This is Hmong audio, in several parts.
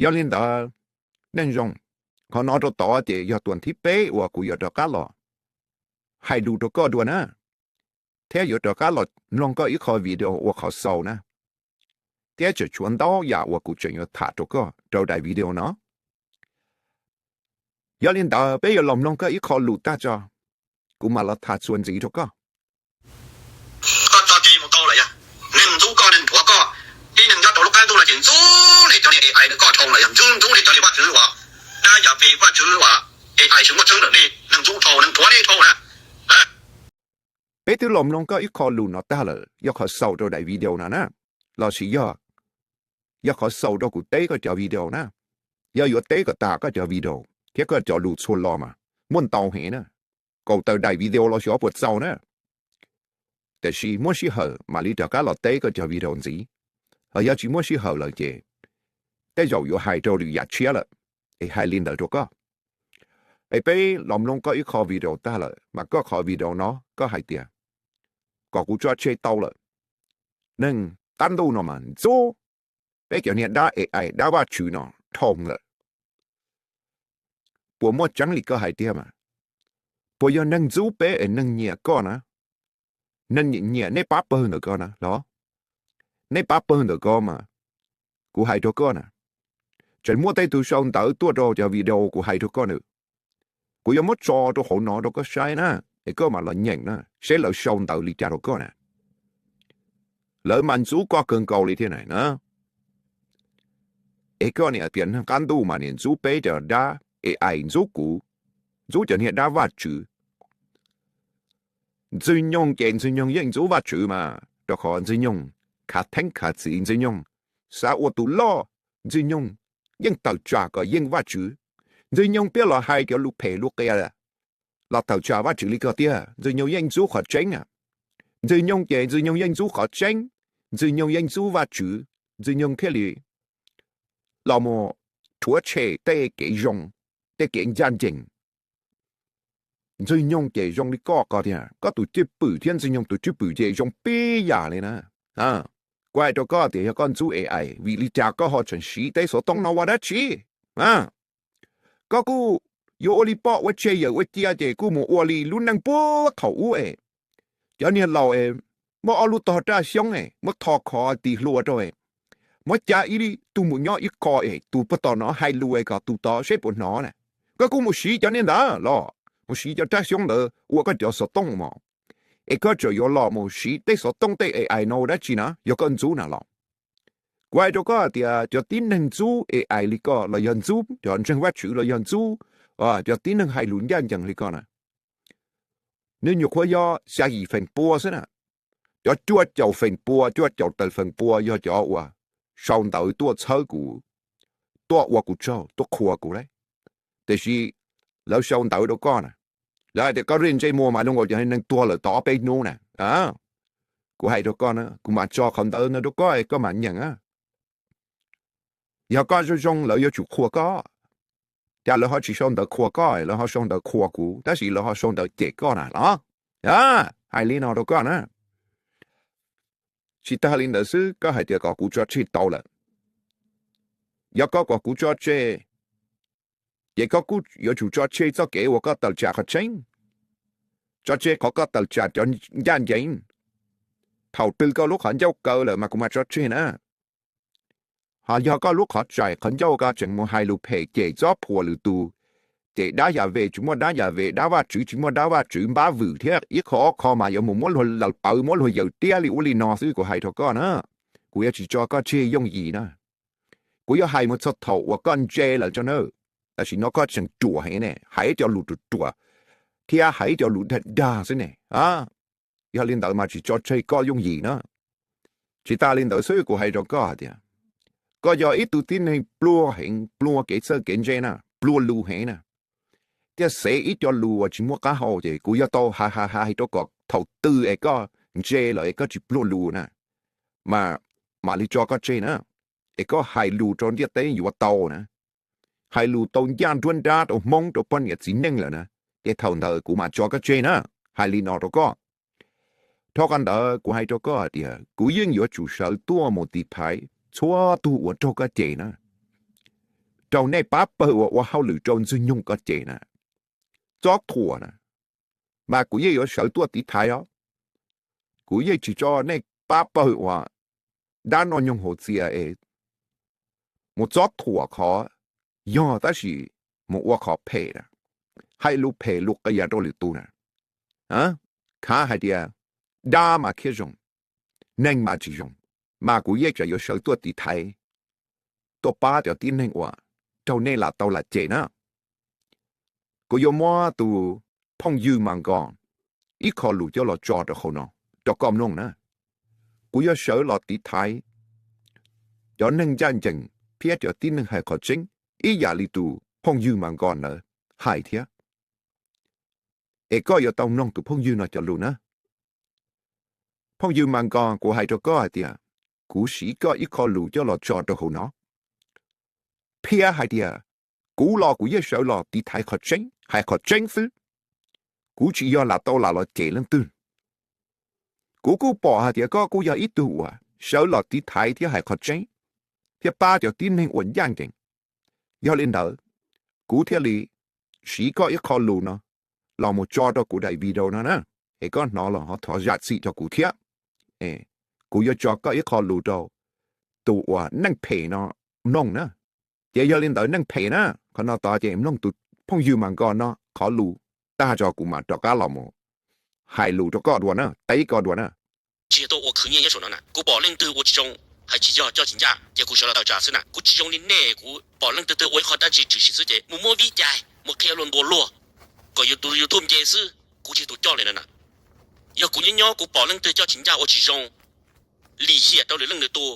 Yog li ntawd, neej zoo, qhov no rau tod ces yog tuas thib peb uas kuv yuav rov qab los hais lus rau koj dua na, thiab yuav rov qab los mloog koj ib qho video ua qhov xaus na, thiab tseem tshuav ntau yam uas kuv tseem yuav tham rau koj rau daim video no. Yog li ntawd peb yuav los mloog koj ib qho lus tag tso, kuv mam los tham txuas ntxiv rau koj. Koj tso tseg mus tau lawm yog neeg ntxub koj, neeg nthuav koj, tib neeg nyob rau lub qab ntuj no ces ntxub li cov niag AI ntawm koj dhau lawm yog ntxub, ntxub li cov niag vaj tswv uas dab yam vim vaj tswv uas AI tsis muaj tseeb ntawm nej, neeg ntxub dhau, neeg nthuav nej dhau na. Peb twb los mloog koj ib qho lus no tag lawm, yog qhov xaus rau daim video no na, los sis yog, yog qhov xaus rau kuv teb koj cov video na. Yog yuav teb kom tas koj cov video thiab koj cov lus txhua lo mas muaj ntau heev na, kaum tawm daim video los xyov puas txaus na. Tiam sis muaj sij hawm mam li rov qab los teb koj cov video ntxiv, ho yog tsis muaj sij hawm lawm ces tej zaum yuav hais rau lwm yam tshiab lawm, es hais li ntawd rau koj. Es peb los mloog koj ib qho video tag lawm mas koj qhov video no koj hais tias kom kuv tso tseg tau lawm, neeg qab ntuj no mas ntxub peb cov niag dab AI dab vaj tswv no dhau lawm. Puas muaj tseeb li koj hais tiag mas? Puas yog neeg ntxub peb es neeg nyiam koj na? Neeg nyiam nyiam nej pab pawg ntawm ko na los? Nej pab pawg ntawm ko mas kuv hais rau koj na, tseem muaj tej tug sau ntawv tuaj rau cov video kuv hais rau koj na. Kuv yuav muab tso rau hauv no rau koj saib na, es koj mam los nyeem na seb lawv sau ntawv li cas rau koj na. Lawv mas ntxub koj kawg nkaus li thiab na. Es koj niam tias neeg qab ntuj mas niam ntxub peb cov dab AI, ntxub kuv, ntxub cov niag dab vaj tswv. Ntxwg Nyoog ces Ntxwg Nyoog yeej ntxub vaj tswv mas, rau qhov Ntxwg Nyoog khav theeb khav txiv, Ntxwg Nyoog xav ua tus loj, Ntxwg Nyoog yeej tawm tsam kom yeej vaj tswv. Ntxwg Nyoog thiaj los hais cov lus phem lus qias los tawm tsam vaj tswv li ko tiag. Ntxwg Nyoog yeej ntxub qhov tseeb. Ntxwg Nyoog ces Ntxwg Nyoog yeej ntxub qhov tseeb, Ntxwg Nyoog yeej ntxub vaj tswv, Ntxwg Nyoog thiaj li los mus rhuav tshem tej kev zoo, tej kev ncaj ncees. Ntxwg Nyoog ces zoo li koj ko tiag, koj tus cwj pwm thiab Ntxwg Nyoog tus cwj pwm ces zoo pib yam li na. Kuv hais rau koj tias yog koj ntxub AI, vim li cas koj ho tseem siv tej xov tooj no ua dab tsi? Koj kuj yuav ua li poj ua tseg yawm ua cia ces kuj mus ua li lub neej puag thaum ub es cov niag laus es muab ob lub tog raj xyoob es muab tho kho ti hlua rau es muab cab ib tug mus nyob ib qho es tus puag tom no hais lus es kom tus tod seb puas hnov na. Koj kuj mus siv cov niag ntawd los mus siv cov raj xyoob ntawd ua koj cov xov tooj mos, es koj tseem yuav los mus siv tej xov tooj tej AI no ua dab tsi na, yog koj ntxub na los? Kuv hais rau koj tias cov tib neeg ntxub AI li koj los yog ntxub cov ntseeg Vajtswv los yog ntxub cov tib neeg hais lus ncaj ncees li koj na, nws nyuam qhuav yog xya yim feem pua xwb na. Cov cuaj caum feem pua, cuaj caum tawm feem pua yog cov uas sau ntawv tuaj txhawb kuv, tuaj ua kuv tsaug, tuaj qhuas kuv lauj. Tiam sis lawv sau ntawv rau koj na, lawv hais tias koj ri ntsej muag mas zoo nkaus cov neeg tuag lawm tau ob peb hnub na. Kuv hais rau koj na, kuv mam tso qhov ntawv no rau koj, koj mam nyeem. Yog koj zoo zoo lawv yuav tsum qhuas koj, cas lawv ho tsis sau ntawv qhuas koj, lawv ho sau ntawv qhuas kuv, tab sis lawv ho sau ntawv cem koj na los? Hais li no rau koj na. Tsis tas li ntawd xwb, koj hais tias kom kuv tso tseg tau lawm. Yog koj kom kuv tso tseg, ces koj kuj yuav tsum tso tseg txoj kev uas koj tawm tsam qhov tseeb, tso tseg qhov koj tawm tsam cov ncaj ncees. Thaum twg koj lub qhov ncauj kaw lawm mas kuv mam tso tseg na. Ho yog koj lub qhov tsaim qhov ncauj koj tseem mus hais lus phem cem txob phuam lwm tus, cem dab yam vem tsis muaj dab yam vem, dab Vajtswv tsis muaj dab Vajtswv, npab vwm thiab ib qho ob qho mas yuav mus muab luag laws pawv, muab luag yaws tiab li ub li no xwb, kuv hais rau koj na, kuv yuav tsis tso koj tseg yooj yim na. Kuv yuav hais mus txog thaum uas koj ntse lawm tso na. Tam sim no koj tseem ruam heev ne, hais cov lus ruam ruam thiab hais cov lus dag dag xwb ne. Yog li ntawd mas tsis tso tseg koj yooj yim na. Tsis tas li ntawd xwb, kuv hais rau koj hais tias koj yog ib tug tib neeg pluag heev, pluag kev txawj kev ntse na, pluag lus heev na. Thiaj xev ib co lus uas tsis muaj qab hau ces kuv yuav tau hais hais hais rau kom thaum twg es koj ntse lawm es koj tsis pluag lus na, mas mam li tso koj tseg na. Es koj hais lus rau ntiaj teb yuav tau na, hais lus tau ncaj nruab nrab rau Hmoob rau poj niam txiv neej lawm na, ces thaum ntawd kuv mam tso koj tseg na. Hais li no rau koj. Dhau qhov ntawd kuv hais rau koj hais tias kuv yeej yuav tsum sawv tuaj mus tiv thaiv txhua tug uas raug koj cem na. raug nej pab pawg uas ua hauj lwm rau Ntxwg Nyoog koj cem na, txob thuam na, mas kuv yeej yuav sawv tuaj tiv thaiv os. Kuv yeej tsis tso nej pab pawg uas dab noj nyoog haus txias es mus txob thuam qhov yog tab sis mus ua qhov phem na, hais lus phem lus qias rau lwm tus na. Khav hais tias dab mas khiav zoo, neeg mas tsis zoo, mas kuv yeej tseem yuav sawv tuaj tiv thaiv, tuaj pab cov tib neeg uas raug nej lam tau lam cem na. Kuv yuav muab tus phooj ywg Mas Nkos ib qho lus coj los tso rau hauv no rau koj mloog na. Kuv yuav sawv los tiv thaiv cov neeg ncaj ncees thiab cov tib neeg hais qhov tseeb ib yam li tus phooj ywg Mas Nkos ntawd hais thiab. Es koj yuav tau mloog tus phooj ywg no cov lus na. Phooj ywg Mas Nkos, kuv hais rau koj hais tias kuv siv koj ib qho lus coj los tso rau hauv no, qhia hais tias kuv los kuv yeej sawv los tiv thaiv qhov tseeb, hais qhov tseeb xwb. Kuv tsis yog lam tau lam los cem leej twg. Kuv kuj pom hais tias koj kuj yog ib tug uas sawv los tiv thaiv thiab hais qhov tseeb, thiab pab cov tib neeg uas ncaj ncees. Yog li ntawd, kuv thiaj li siv koj ib qho lus no los mus tso rau kuv daim video no na, es koj hnov los ho thov zam txim rau kuv thiab. Kuv yuav tso koj ib qho lus rau tus uas neeg phem no mloog na. Ces yog li ntawd neeg phem na, qhov no tod ces mloog tus phooj ywg Mas Nkos no qhov lus tag tso kuv mam rov qab los mus hais lus rau koj dua na, teb koj dua na. Tsis yog tuaj ua khwv nyiaj nyob saum no na, kuv pom leej twg ua tsis zoo, hais tsis yog coj tsis ncaj ces kuv sawv los tawm tsam xwb na. Kuv tsis zoo li nej, kuv pom leej twg twg ua ib qho dab tsi tshwm sim xwb ces mus muab vib cais mus qhia luag ntuas luag kom yus tus YouTube nce xwb, kuv tsis yog tus coj li no na. Yog kuv nyob nyob kuv pom leej twg coj tsis ncaj ua tsis zoo, lim hiam rau lwm leej lwm tus,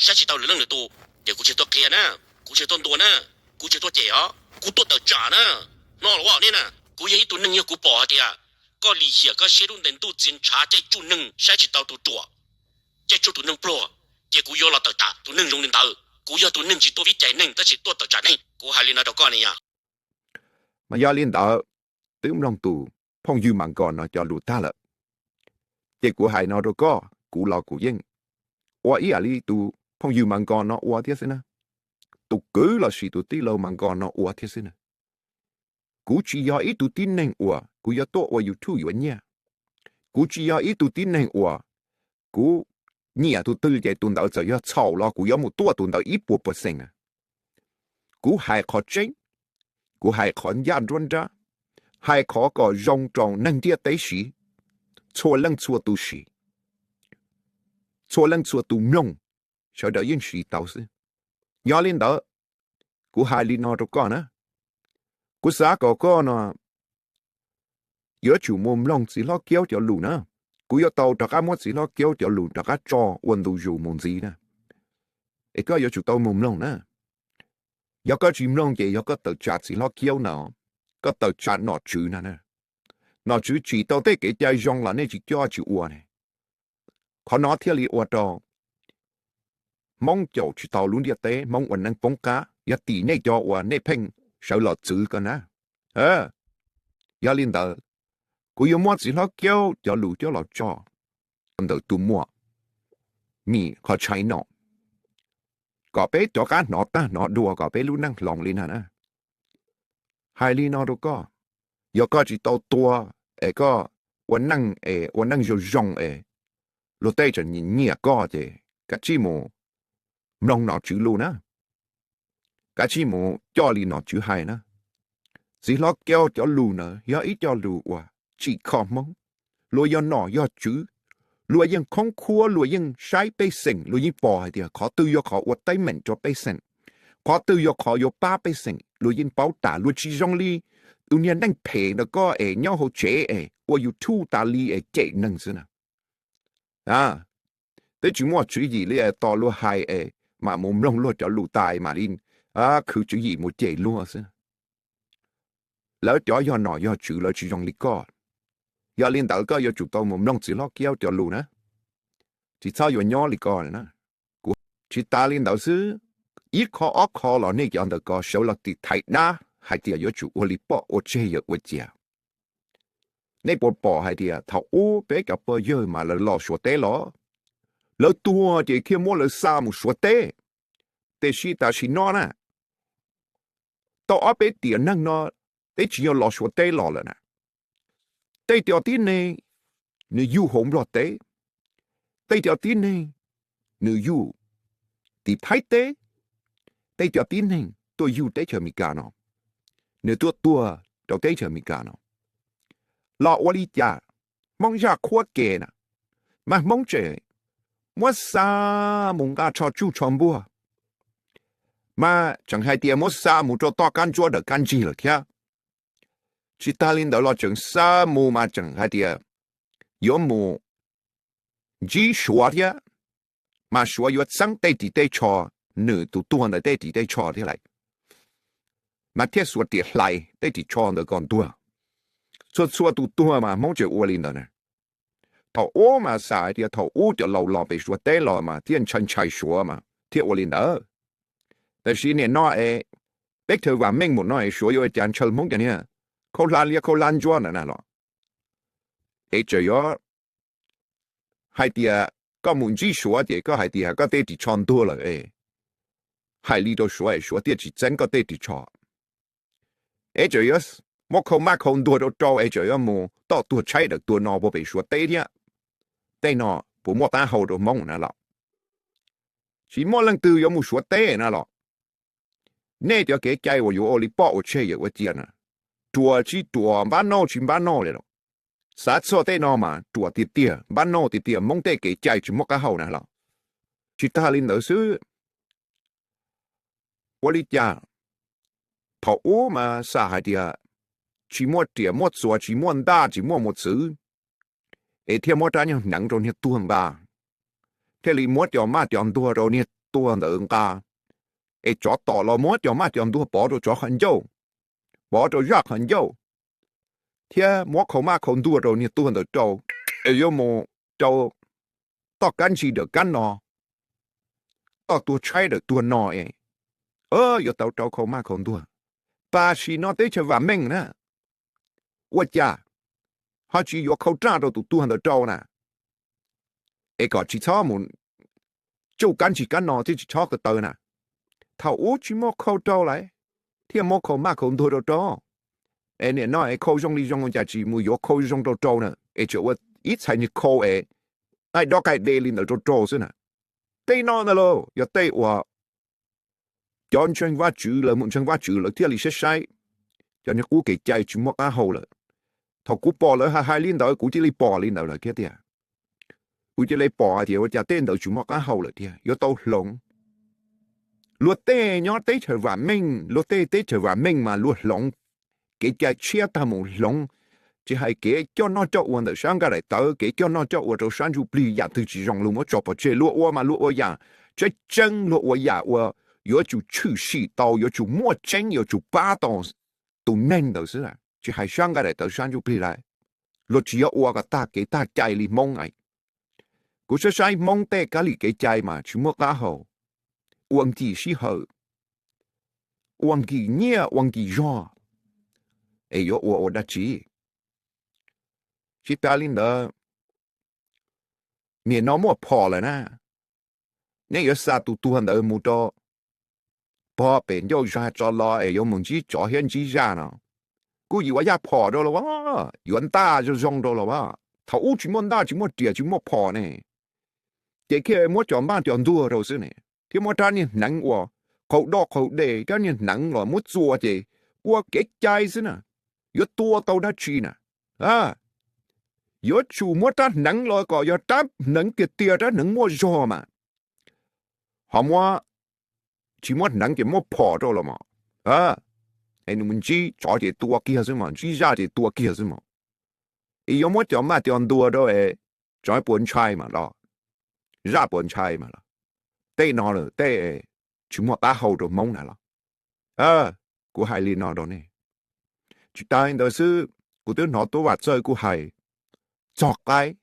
saib tsis taus lwm leej lwm tus, ces kuv tsis tuaj qhia na, kuv tsis tuaj ntuas na, kuv tsis tuaj cem os, kuv tuaj tawm tsam na. No los nej na, kuv yog ib tug neeg, yog kuv pom hais tias koj lim hiam koj siab dub ntees ntuj txias ntshav caij tsuj neeg saib tsis taus tus ruam, caij tsuj tus neeg pluag, ces kuv yuav los tawm tsam tus neeg zoo li ntawd. Kuv yog tus neeg tsis tuaj vib cais neeg tab sis tuaj tawm tsam neeg. Kuv hais li no rau koj ne yom. Mas yog li ntawd, twb mloog tus phooj ywg Mas Nkos no cov lus tag lawm, ces kuv hais no rau koj, kuv los kuv yeej ua ib yam li tus phooj ywg Mas Nkos no ua thiab xwb na, tus kwv lossis tus tij laug Mas Nkos no ua thiab xwb na. Kuv tsis yog ib tug tib neeg uas kuv yuav tuaj ua YouTube yuav nyiaj. Kuv tsis yog ib tug tib neeg uas kuv nyiam tus twg ces tus ntawd txawm yog txhaum los kuv yuav mus tuaj tus ntawd ib puas percent na. Kuv hais qhov tseeb, kuv hais qhov ncaj nruab nrab, hais qhov kom zoo rau neeg ntiaj teb siv, txhua leej txhua tus siv, txhua leej txhua tus mloog, sawv daws yeej siv tau xwb. Yog li ntawd, kuv hais li no rau koj na, kuv xav kom koj no yuav tsum mus mloog txiv hlob Kiaub cov lus na. Kuv yuav tau rov qab muab txiv hlob Kiaub cov lus rov qab tso ua ntu zus mus ntxiv na. Es koj yuav tsum tau mus mloog na. Yog koj tsis mloog ces yog koj tawm tsam txiv hlob Kiaub na, koj tawm tsam nom tswv na. Nom tswv tsim tau tej kev cai zoo los nej tsis coj tsis ua ne. Qhov no thiaj li ua rau Hmoob caum tsis tau lub ntiaj teb, Hmoob ua neej poob qab, yog tim nej cov uas nej pheej sawv los txwv ko na. Yog li ntawd, kuv yuav muab txiv hlob Kiaub cov lus coj los tso ntawm tus muam Mim qhov tshais no, kom peb rov qab hnov tag hnov dua kom peb lub neej hloov li na na. Hais li no rau koj, yog koj tsis tau tua es koj ua neej es ua neej zoo zoo es luag tej tseem nyiam koj ces kav tsij mus mloog nom tswv lus na. Kav tsij mus coj li nom tswv hais na. Txiv hlob Kiaub cov lus ntawd yog ib co lus uas tsim kho Hmoob. Luag yog nom yog tswv, luag yeej khoob khuab, luag yeej saib pej xeem, luag yeej pom hais tias qhov twg yog qhov ua teeb meem rau pej xeem, qhov twg yog qhov yuav pab pej xeem, luag yeej paub tas. Luag tsis zoo li tus niag neeg phem ntawm koj es nyob hauv tsev es ua YouTube tas li es cem neeg xwb na. Twb tsis muaj tswv yim li es tos luag hais es mam mus mloog luag cov lus tas mam li khwv tswv yim mus cem luag xwb. Lawv cov yog nom yog tswv lawv tsis zoo li koj. Yog li ntawd koj yuav tsum tau mus mloog txiv hlob Kiaub cov lus na. Tsis txhob yuav nyob li koj na. Kuv tsis tas li ntawd xwb, ib qho ob qho los nej cov ntawm ko sawv los tiv thaiv dab hais tias yuav tsum ua li poj ua tseg yawm ua cia. Nej puas pom hais tias thaum ub peb cov pog yawg mas lawv los Suav teb los, lawv tuag ces thiaj muab lawv xa mus Suav teb. Tiam sis tam sim no na, tau ob peb tiam neeg no, twb tsis yog los Suav teb los lawm na. Tej cov tib neeg nws yug hauv Nplog teb, tej cov tib neeg nws yug tim Thaib teb, tej cov tib neeg tuaj yug teb chaws Amelikas no, nws tuaj tuag rau teb chaws Amelikas no, los ua li cas? Hmoob zaj qhuab ke na, mas Hmoob tseem muab xa mus nqa tsho tsuj tsho npuag, mas tseem hais tias muab xa mus rau toj kab ntsuab dawm kab ntsig lawm thiab. Tsis tas li ntawd los tseem xa mus mas tseem hais tias yuav mus ntsib Suav thiab, mas Suav yuav txeeb tej ris tej tsho, nws tus tuag ntawd tej ris tej tsho thiab lawm, mas thiaj Suav tias hlais tej ris tsho ntawd kom ntuag. Txhua txhua tus tuag mas Hmoob tseem ua li ntawd na. Thaum ub mas xav hais tias thaum ub cov laus los pem Suav teb los mas thiaj ntshai ntshai Suav mas thiaj ua li ntawd. Tab sis nim no es peb chaw vam meej mus no es Suav yuav ua cas ntshaw Hmoob cov niag khaub hlab liab khaub hlab ntsuab ntawd na los? Es tseem yuav hais tias koj mus ntsib Suav ces koj hais tias koj tej ris tsho ntuag lawm es hais li rau Suav es Suav thiaj tsis txeeb koj tej ris tsho. Es tseem yuav muab khau maj khau ntuag rau rau es tseem yuav mus toj tuag tshaib dawm tuag no puag pem Suav teb thiab. Tej no puas muaj qab hau rau Hmoob na los? Tsis muaj leej twg yuav mus Suav teb na los? Nej cov kev cai uas yuav ua li poj ua tseg yawm ua cia na, ruam tsis ruam, npab noj tsis npab noj li los? Xav txog tej no mas ruam tiag tiag, npab noj tiag tiag, Hmoob tej kev cai tsis muaj qab hau na los? Tsis tas li ntawd xwb, ua li cas thaum ub mas xav hais tias tsis muaj riam muaj txuas, tsis muaj ntaj, tsis muaj mos txwv, es thiaj muab rab nyuag hneev rau niag tuag nqa, thiaj li muab cov maj cov ntuag rau niag tuag ntawd nqa, es tsov tom los muab cov maj cov ntuag pov rau tsov qhov ncauj, pov rau zaj qhov ncauj, thiab muab khau maj khau ntuag rau niag tuag ntawd rau, es yuav mus rau toj kab ntsig dawm kab no, toj tuag tshaib dawm tuag no es yuav tau rau khau maj khau ntuag. Tam sim no teb chaws vam meej na, ua cas ho tsis yuav khau raj rau tus tuag ntawd rau na? Es kom tsis txhob mus tsuj kab ntsig kab no thiab tsis txhob ko taw na. Thaum ub tsis muaj khau rau lawm, thiaj muab khau maj khau ntuag rau rau. Es nim no es khau zoo li zoo cas tsis mus yuav khau zoo rau rau na, es tseem ua ib txhais niag khau es qaij dob qaij de li ntawd rau rau xwb na. Tej no ntag lauj yog tej uas cov ntseeg Vajtswv, lawv mus ntseeg Vajtswv lawv thiaj li saib saib cov niag qub kev cai tsis muaj qab hau lawm. Thaum kuv pom lawv hais hais li ntawd kuv cia li pom li ntawd lawm thiab tiag. Kuv cia li pom hais tias ua cas tej ntawd tsis muaj qab hau lawm tiag, yuav tau hloov. Luag tej nyob teb chaws vam meej, luag tej teb chaws vam meej mas luag hloov kev cai tshiab tag mus hloov, tsis hais kev coj noj coj ua ntawm sab nqaij daim tawv, kev coj noj coj ua rau sab ntsuj plig yam twg tsis zoo luag muab tso pov tseg, luag ua mas luag ua yam tseeb tseeb, luag ua yam uas yuav tsum tshwm sim tau, yuav tsum muaj tseeb, yuav tsum pab tau tus neeg ntawd xwb, tsis hais sab nqaij daim tawv sab ntsuj plig lawm. Luag tsis yog ua kom tag kev tag cai li Hmoob. Kuv saib saib Hmoob tej kab li kev cai mas tsis muaj qab hau, ua nkig sij hawm, ua nkig nyiaj ua nkig zog, es yuav ua ua dab tsi? Tsis tas li ntawd, nim no muaj phom lawm na, nej yuav xa tus tuag ntawd mus rau pog pem ncauj zag tso los es yuav mus ntsib tsov thiab ntsib zaj no, kuj yim ua yaj phom rau los as, yuav ntaj zoo zoo rau los as. Thaum ub tsis muaj ntaj tsis muaj riam tsis muaj phom ne, ces thiaj muab cov maj cov ntuag rau xwb ne, thiab muab rab niag hneev uas qaug dob qaug de, rab niag hneev los muab txua ces ua kev cai xwb na, yuav tua tau dab tsi na? Yuav tsum muab rab hneev los kom yog rab hneev tiag tiag, rab hneev muaj zog mas, ho muab, tsis muab hneev ces muab phom rau los mas, nws mus ntsib tsov ces tua kiag xwb mas, ntsib zaj ces tua kiag xwb mas. Es yuav muab cov maj cov ntuag rau es tsov puas ntshai mas los, zaj puas ntshai mas los? Tej no lawm tej tsis muaj qab hau rau Hmoob na los? Kuv hais li no rau nej. Tsis tas li ntawd xwb, kuv twb hnov Tub Vam Txawj kuj hais txog qaib,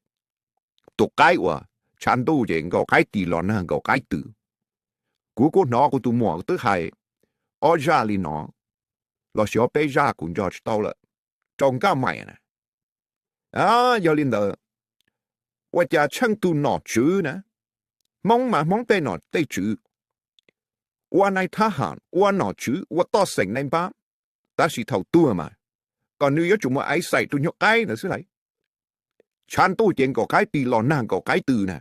tus qaib uas tshav ntuj ces nkaum qaib tis los nag nkaum qaib twm. Kuv kuj hnov kuv tus muam twb hais ob zaj li no, los sis ob peb zaj kuv nco tsis tau lawm, rau nkaj maim na. Yog li ntawd, ua cas tsheej tus nom tswv na, Hmoob mas Hmoob tej nom tej tswv, ua nai thab ham, ua nom tswv, ua toj xeem nai npab, Tab sis thaum tuag mas, kom nws yuav tsum mus ais xaim rau nyuag qaib ntawd xwb lauj. Tshav ntuj ces nkaum qaib tis los nag nkaum qaib tw na.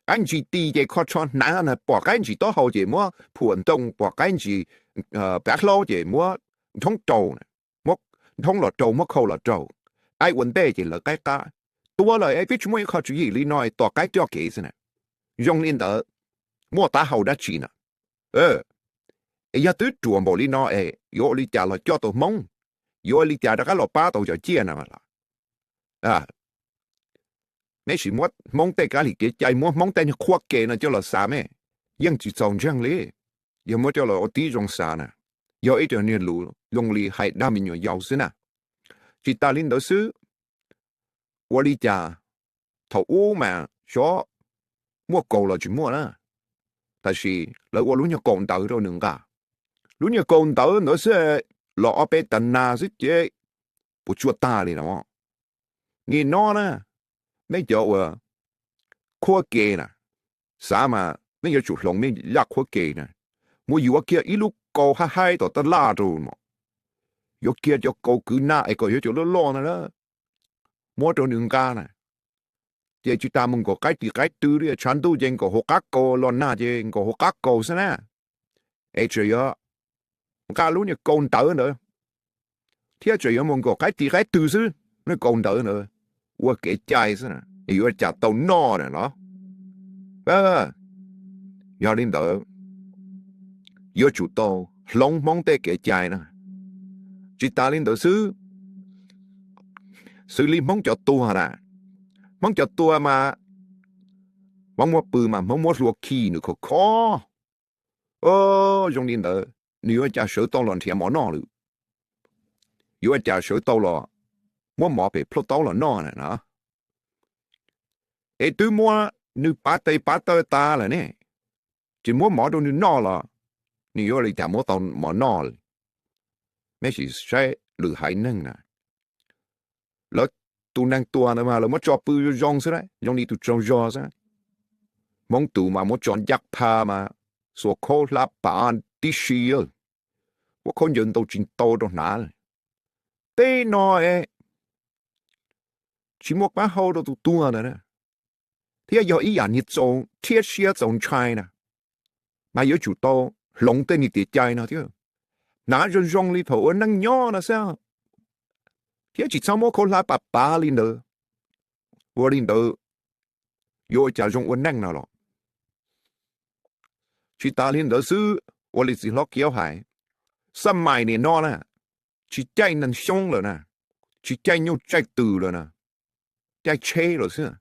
Qaib ntsis tis ces kho tsho hnav na, pom qaib ntsis taub hau ces muab phuam ntoo, pom qaib ntsis pav hlaub ces muab nthoob rau, muab nthoob los rau, muab khau los rau. Qaib ua ntej ces lawv qaib qab. Tuag lawm es twb tsis muaj ib qho tswv yim li no es tos qaib coj kev xwb na. Zoo li ntawd, muaj taub hau dab tsi na? Es yog twb ruam npaum li no es yuav ua li cas los coj tau Hmoob? Yuav ua li cas rov qab los pab tau cov ciaj no los? Meb sim muab Hmoob tej kab lis kev cai, muab Hmoob tej niag qhuab ke no coj los xav meb, yeej tsis txaus ntseeg li. Yog muab coj los ua tib zoo xav na, yog ib co niag lus zoo li hais dag me nyuam yaus xwb na. Tsis tas li ntawd xwb, ua li cas thaum ub mas xyov muaj kaus los tsis muaj na, tab sis lawv ua lub nyuag kaus ntawv rau nws nqa. Lub nyuag kaus ntawv ntawd xwb, los ob peb tag nas xwb ces puas tsuaj tag li no. Nim no na, nej cov uas qhuab ke na, xav mas nej yuav tsum hloov nej laj qhuab ke na, mus yuav kiag ib lub kaus haib haib tom taj laj rau, yuav kiag cov kaus kwv naj es kom yuav cov loj loj na, muab rau nws nqa na. Ces tsis tas mus nkaum qaib tis qaib tw li, tshav ntuj ces nkaum hauv qab kaus, los nag ces nkaum hauv qab kaus xwb na. Es tseem yuav nqa lub nyuag kaus ntawv ntawd, thiab tseem yuav mus nkaum qaib tis qaib tw xwb, lub kaus ntawv ntawd ua kev cai xwb, yuav cas tau noj na los? Yog li ntawd, yuav tsum tau hloov Hmoob tej kev cai na. Tsis tas li ntawd xwb, xws li Hmoob cov tuag na, Hmoob cov tuag mas, Hmoob muab pw mas Hmoob muab hlua khi nws khov kho. Zoo li ntawd nws yuav cas sawv tau los nrhiav mov noj lawm? Yuav cas sawv tau los muab mov pem plhaub taub los noj na? Es twb muab nws pav tes pav taw tas lawm ne, tsis muab mov rau nws noj los nws yuav li cas muab tau mov noj lawm? Meb sim saib lwm haiv neeg na, lawv tus neeg tuag ntawd mas lawv muab tso pw zoo zoo xwb, zoo li tus tsaug zog xwb. Hmoob tus mas muab tso ncaj pha mas xuas khaub hlab pav tib si, muab khaub ncaws ntaus tsis ntau rau hnav. Tej no tsis muaj qab hau rau tus tuag ntawd, thiab yog ib yam niag txaus rhiab siab txaus ntshai na, mas yuav tsum tau hloov tej niag kev cai no thiab, hnav zoo zoo li thaum ua neej nyob no xwb, thiab tsis txhob muab khaub hlab pav pav li ntawd. Ua li ntawd yuav ua cas zoo ua neej no los? Tsis tas li ntawd xwb, ua li txiv hlob Kiaub hais, xab mais nim no na, tsis caij nees xyoob lawm na, tsis caij nyuj caij twm lawm na, caij tsheb lawm xwb.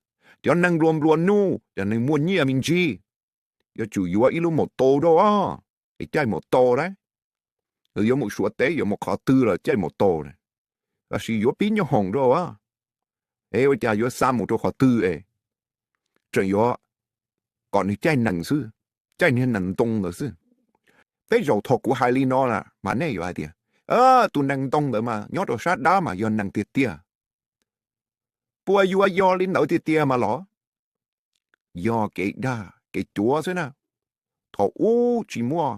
Cov neeg nplua nplua nuj, cov neeg muaj nyiaj me ntsis, yuav tsum yuav ib lub maus taus rau, es caij maus taus na, yuav mus Suav teb yuav mus qhov twg los caij maus taus na, los sis yuav pib nyoob hoom rau. Es ua cas yuav xa mus rau qhov twg es tseem yuav kom nws caij nees xwb, caij niag nees ntoo ntawd xwb? Tej zaum thaum kuv hais li no na mas nej yuav hais tias, tus nees ntoo ntawd mas nyob rau sab dab mas yog nees tiag tiag. Puas yuav yog li ntawd tiag tiag mas los? Yog kev dag kev cuav xwb na. Thaum ub tsis muaj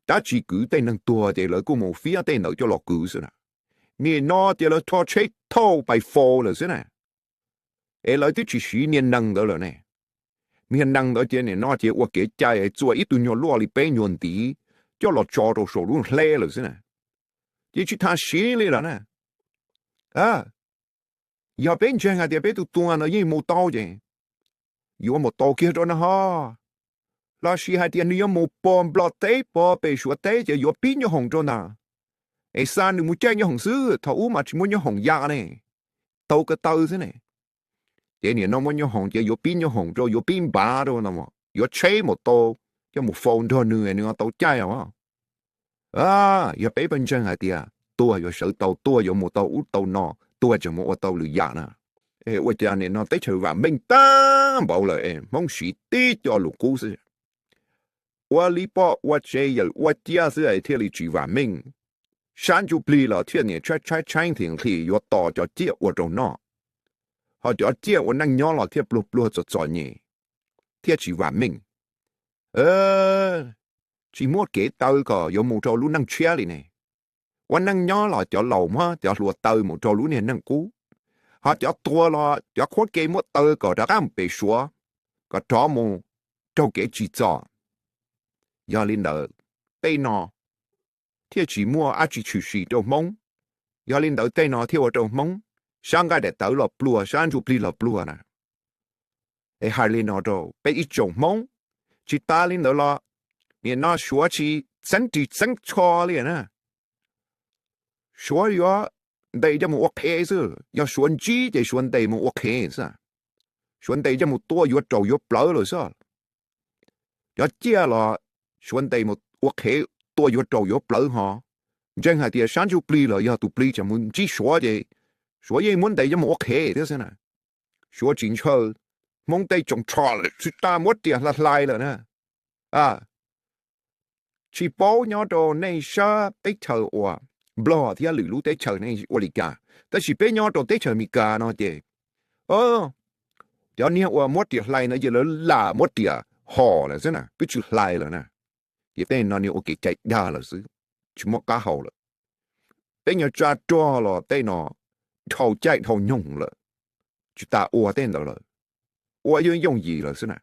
dab tsi kwv tej neeg tuag ces lawv kuj mus fiab tej ntawd coj los kwv xwb na. Nim no ces lawv rho tsheb thauj pais faus lawm xwb na, es lawv twb tsis siv niag nees ntawd lawm ne. Niag nees ntawd ces nim no ces ua kev cai txua ib tug nyuag luaj li peb nyuag ntiv coj los tso rau saum lub hleb lawm xwb na. Ces tsis tas siv li lawm na. Yog peb ntseeg hais tias peb tus tuag no yeej mus tau ces yuav mus tau kiag rau no ho, los sis hais tias nws yuav mus pog Nplog teb pog pem Suav teb ces yuav pib nyoob hoom rau ntag, es xa nws mus caij nyoob hoom xwb, thaum ub mas tsis muaj nyoob hoom ya ne, taug ko taw xwb ne. Ces nim no muaj nyoob hoom ces yuav pib nyoob hoom rau, yuav pib npav rau no, yuav tsheb mus tau, coj mus faus nrog nws, nws tau caij os. Yog peb pheej ntseeg hais tias tuag yuav sawv tau, tuag yuav mus tau ub tau no, tuag tseem mus ua tau lwm yam na, es ua cas nim no teb chaws vam meej tag npaum lawm es Hmoob siv tib co lus qub xwb? Ua li poj ua tsev yawm ua ciaj xwb es thiaj li tsis vam meej. Sab ntsuj plig los thiaj niam tshaib tshaib tshaib nqhis nqhis yuav tos cov ciaj ua rau noj, ho cov ciaj ua neej nyob los thiaj pluag pluag txom txom nyem, thiaj tsis vam meej. Tsis muaj kev taw kom yuav mus rau lub neej tshiab li ne. ua neej nyob los cov laus muab cov hluas taw mus rau lub niag neej qub, ho cov tuag los cov qhuab ke muab taw kom rov qab mus pem Suav, kom rov mus raug kev tsim txom. Yog li ntawd, tej no thiaj tsis muaj dab tsi tshwm sim rau Hmoob. Yog li ntawd tej no thiaj ua rau Hmoob sab nqaij daim tawv los pluag, sab ntsuj plig los pluag na. Es hais li no rau peb ib tsoom Hmoob, tsis tas li ntawd los, nim no Suav tsis txeeb ris txeeb tsho li na. Suav yuav ntes coj mus ua qhev xwb, yog Suav ntsib ces Suav ntes mus ua qhev xwb. Suav ntes coj mus tua yuav raus yuav plawv lawm xwb. Cov ciaj los Suav ntes mus ua qhev tua yuav raus yuav plawv ho. Ntseeg hais tias sab ntsuj plig los yog tus plig tseem mus ntsib Suav ces Suav yeej muab ntes coj mus ua qhev thiab xwb na. Suav tsis ntshaw, Hmoob tej tsoos tsho lawm tsis tas muab riam hlais hlais lawm na. Tsis paub nyob rau nej sab teb chaws uas Nplog thiab lwm lub teb chaws nej ua li cas, tab sis peb nyob rau teb chaws Amelikas no ces cov niag uas muab riam hlais no ces lawv lam muab riam hos lawm xwb na, twb tsis hlais lawm na. Ces tej no niag ua kev cai dag lawm xwb, tsis muaj qab hau lawm. Peb nyuag tsa rog los tej no dhau caij dhau nyoog lawm, tsis tas ua tej ntawd lawm, ua yooj yooj yim lawm xwb na.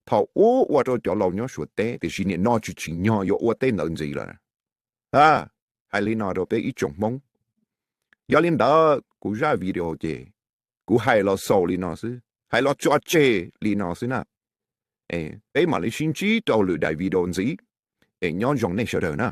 Thaum ub ua rau cov laus nyob Suav teb, tiam sis nim no tsis tsim nyog yuav ua tej ntawd ntxiv lawm. Hais li no rau peb ib tsoom Hmoob. Yog li ntawd kuv zaj video ces kuv hais los xaus li no xwb, hais los tso tseg li no xwb na. Peb mam li sib ntsib rau lwm daim video ntxiv, es nyob zoo nej sawv daws na.